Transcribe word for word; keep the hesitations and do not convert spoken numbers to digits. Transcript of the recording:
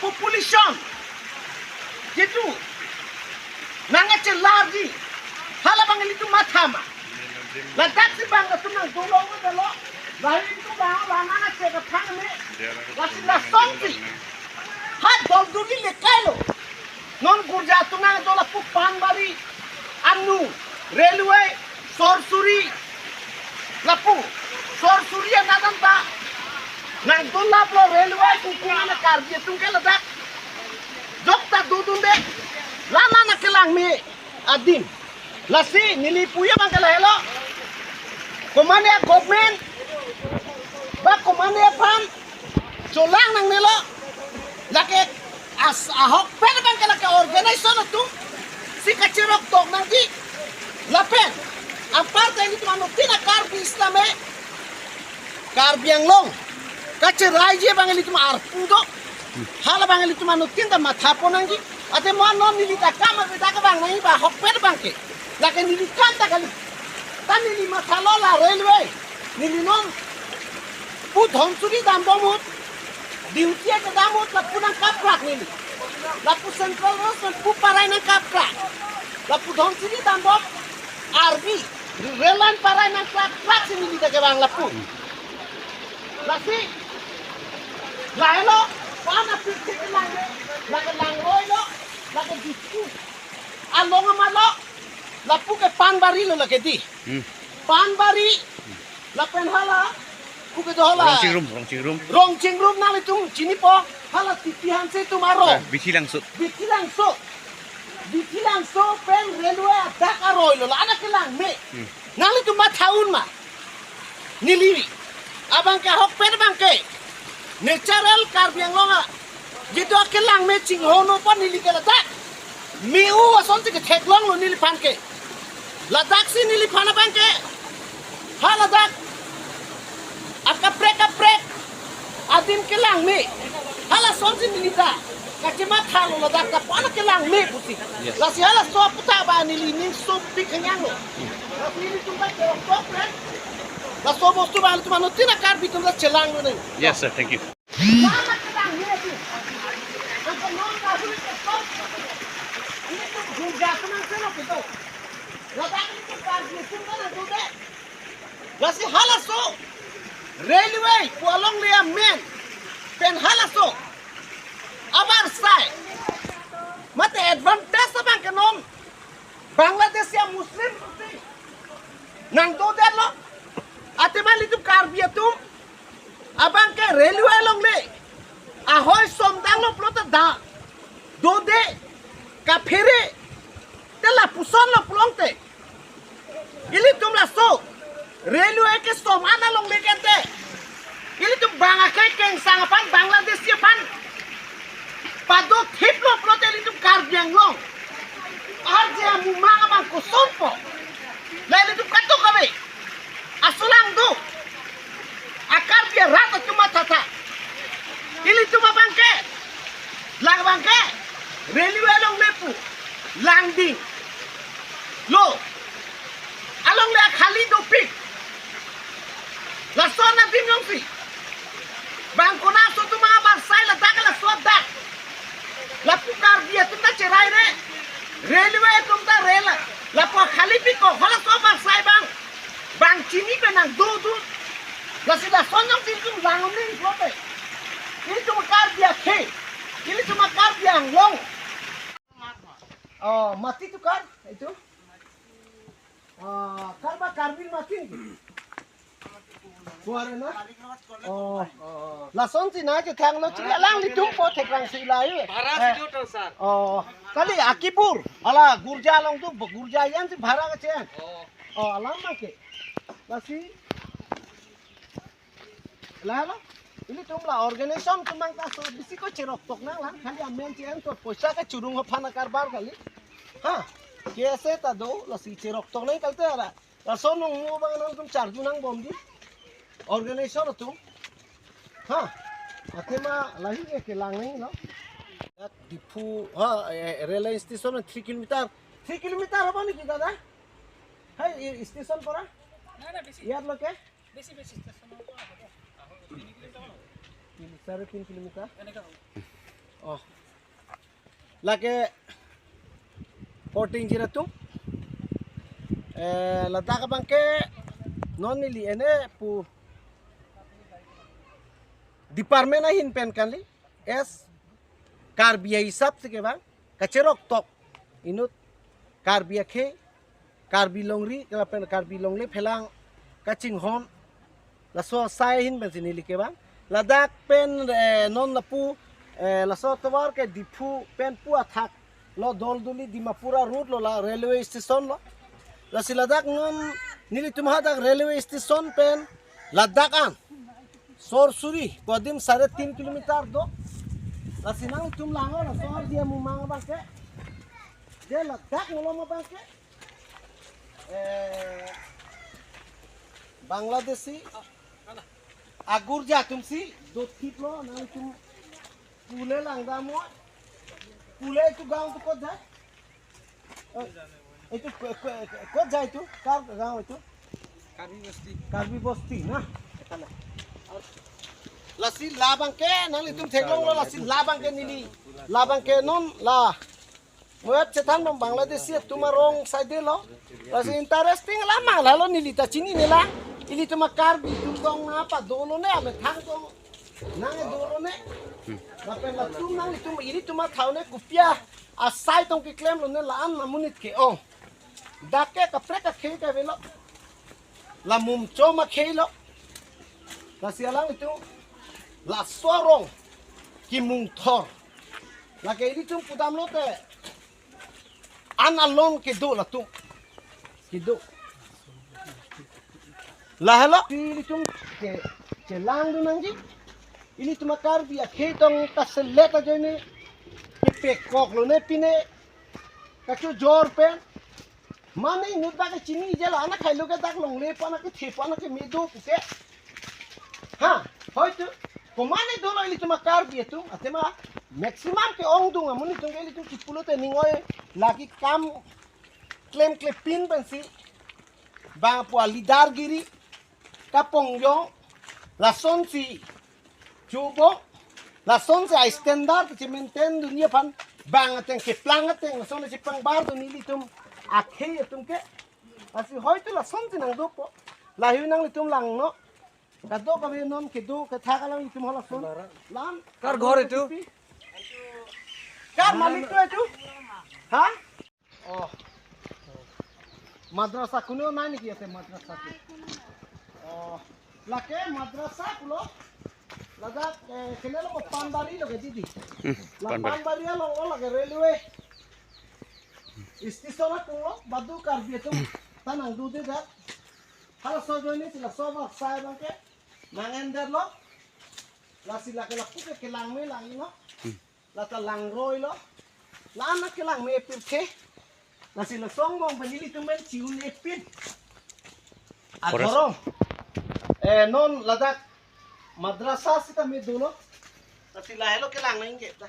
Population jitu nangkachelarji, halabang ilitum matha ma? Ladaksi bang atum nangdolong dolo, lahei ilitum bang bang nangkache kathang me. Lasi lasonsi ha Dolduli le kailo. Non Gurja atum nangdolo lapu Panbari, Anu, railway, Sorsuri, lapu Sorsuri anadan ta nangdolaplo railway, kuku mana Karbi atum ke ladak jokta dodunde, la nangkelang me adim. Lasi neli puji abang ke lahelo, komatne government ba komatne aphan cholang nangnelo, lake as ahokpet abang ke lake organization atumsi kacheroktok nangji. Lapen anparta ilitum anuttin a-Karbi Islam e Karbi Anglong kacheraiji abang ilitum arpu do. Halabang ilitum anuttin ta mathapon nangji. Ante mo non neli ta kam ave ta kevang nangji ba ahokpet abang ke. Lake neli kam ta kali. Ta neli mathalo la railway, neli non pu Dhansiri dambom ahut, duty kedam ahut lapu nangkaprak neli. Lapu Central Road pu parai nangkaprak. Lapu Dhansiri dambom arvi, rail line parai nangkaprak si neli ta kevang lapu. Lasi lahelo, pan apik thik lang, lake Langroilo, lake Diphu along amalo, lapu ke Panbari lo lake di. Hmm. Panbari, lapen hala, pu kedo hala. Rongchingrum, Rongchingrum. Rongchingrum nanglitum chinipo, hala Tipi Hanse atum arong. Eh, Bithilangso. Bithilangso. Bithilangso pen railway adak aroilo, la nangkelang me. Hmm. Nanglitum matha un ma? Neli abang ke ahokpet abang ke natural Karbi Anglong a jitu akelang me chinghono pon neli ke ladak me-u asonsi ketheklonglo neliphan ke. Ladaksi neliphan abang ke ha ladak akaprek kaprek adim kelang me. Halasonsi neli ta kachemathalo ladak ta pon kelang me pusi. Yes. Lasi halaso aputhak ba neli ning sopik kenyanglo. Lasi nelitum ta keroktok pen laso bostu abang ilitum anuttin a-Karbi atum ta chelanglo nang. Yes, sir. Thank you. Mana kelang me pu? Angko non ta huli ke top. Ilitum Gurja atum nangchelo kedo. Ladak ilitum Karbi atum ta nangdode. Lasi halaso railway pu alongle amen pen halaso abarsai mate advantage abang ke non Bangladeshi a-Muslim atum nangdodetlo. Athema ilitum Karbi atum abang ke railway alongle ahoi somdanglo pulote da dode kaphere te lapusonlo pulote ilitum laso railway kesom an alongle ke te ilitum bang akhei kengsang aphan Bangladeshi aphan pado thiplo pulote ilitum Karbi Anglong arje amumang abang kosonpo? La ilitum katok ave. Asulang do a-Karbi arat atum mathatha. Ilitum abang ke lang abang ke railway alongle pu langdinglo. Alongle akhali dopik. Laso adim jongsi bang konatso atum abarsai ladak laso adak lapu Karbi atum ta cherai re. Railway atum ta rail lapu akhali pikok halaso abarsai bang bang chini pen nangdodun. Lasi lason jongsi ilitum lang un-e pulote ilitum Karbi akhei, ilitum Karbi Anglong. Oh, mati tukar itu? Ah, Karbi, Karbi mati niki? Kuare na? Oh. Lasonsi nangkethanglo chiri alanglitum po thekrangsi lahei. Bhara si jo to, sir. Oh. Kali akibur. Hala Gurja along tu, Gurja ansi bhara kache-en. Oh. Oh, alam abang ke. Lasi lahelo. Ilitum la organization atum abang ta so bisi ko cheroktok nanglang. Kali amen che-en to poisa kechurung aphan akarbar kali. Ha. K S A ta do lasi cheroktok nang kalte ara. Laso nung mu abang nangtum charju nangbomji. Organization atum. Ha. Athema lahei ke kelang nanglo. Diphu, ha, eh, railway station three kilometer. Three kilometer hobo niki, dada? Hai, i-, station pora? না, না, বেশি, ইয়াত লৈকে? বেশি, বেশি, station ৰ পৰা হ'ব। তিনি কিলোমিটাৰ মান হ'ব। তিনি, চাৰে তিনি কিলোমিটাৰ? এনেকে হ'ব। Oh. Lake korte ingjir atum. Eh, ladak abangke non neli ene pu department ahin pen kali. As Karbi ahisap si kevang, kacherok tok inut Karbi akhei, Karbi longri, kalapen Karbi longle phelang kachinghon, laso asai ahin pensi neli kevang. Ladak pen, eh, non lapu, eh, laso tovar ke Diphu pen pu athak lo, Dolduli Dimapur a-route lo, la railway station lo. Lasi ladak non nelitum hadak railway station pen ladak an sor suri, kodim sare tin kilometer do. Lasi nangtum lang-o, laso ardi amumang abangke. Je ladak malom abangke, eh, Bangladeshi agurja atum si dothip lo, nangtum pule langdamnon. Pule itu gaon tu kot jai? Eh, itu ko-, ko-, kot jai itu? Kar gaon itu? Karbi Bosti. Karbi Bosti, na? Lasi labangke, nanglitum theklonglo, lasi labangke neli. Labangke non la. Muat chethan bang Bangladeshi atum arong side lo. Lasi interesting lamang lalo, neli ta chinine lang. Ilitum a-Karbi atum tong nangpadolone, amethang tong nangdolone. Lapen latum nanglitum, ilitum athaone kopi asai tong keklemlone, la-an amonit ke-ong. Dak ke kaprek akhei kavelo. La Mumchom akhei lo. Lasi alanglitum laso arong kimungthor. Lake ilitum pudamlote an alon kedo latum. Kedo. Lahelo ilitum ke, kelangdun nangji. Ilitum a-Karbi akhei tong kaselet ajoine kepekoklone pine, kachojor pen. Mane inut bak kachiniji la, ana khailo ke dak longle pu, ana kethe pu, ana keme do puke. Ha, hoitu. Komane dolo ilitum a-Karbi atum, athema maximum ke-ongdung amonit atum ke ilitum chipulote ning oi, lake kam klemklepin pensi bang pu a-leadergiri kapongjong, lasonsi chubo, lasonsi a-standard che-maintain dunji aphan bang ateng keplang ateng, lasonsi pangbardun ilitum akhei atum ke. Lasi hoitu lasonsi nangdopo. Lahei nanglitum langnon. Kadokave non kedo kethak alanglitum halason. Lam. Kar ghor itu? Kar malik tu itu? Ha? Oh. Madrasa kuno nai niki ate madrasa ke? Oh. Lake madrasa pulo. Ladak, eh, kenelo ko Panbari lo ke didi. Hmm, la Panbari. Panbari along lo lake railway station akung lo, badu Karbi atum ta nangdode dak. Halaso ajoine si laso asai abangke nang-endetlo. Lasi lake lapu ke kelangme lang-ilo. Hmm. Lata langroilo. La-an kelangme pirthe. Lasi laso angbong pen ilitum pen chi-un-epin. Forest. Adorong. Eh, non ladak madrasa sitame dolo. Lasi lahelo kelang nangke ta.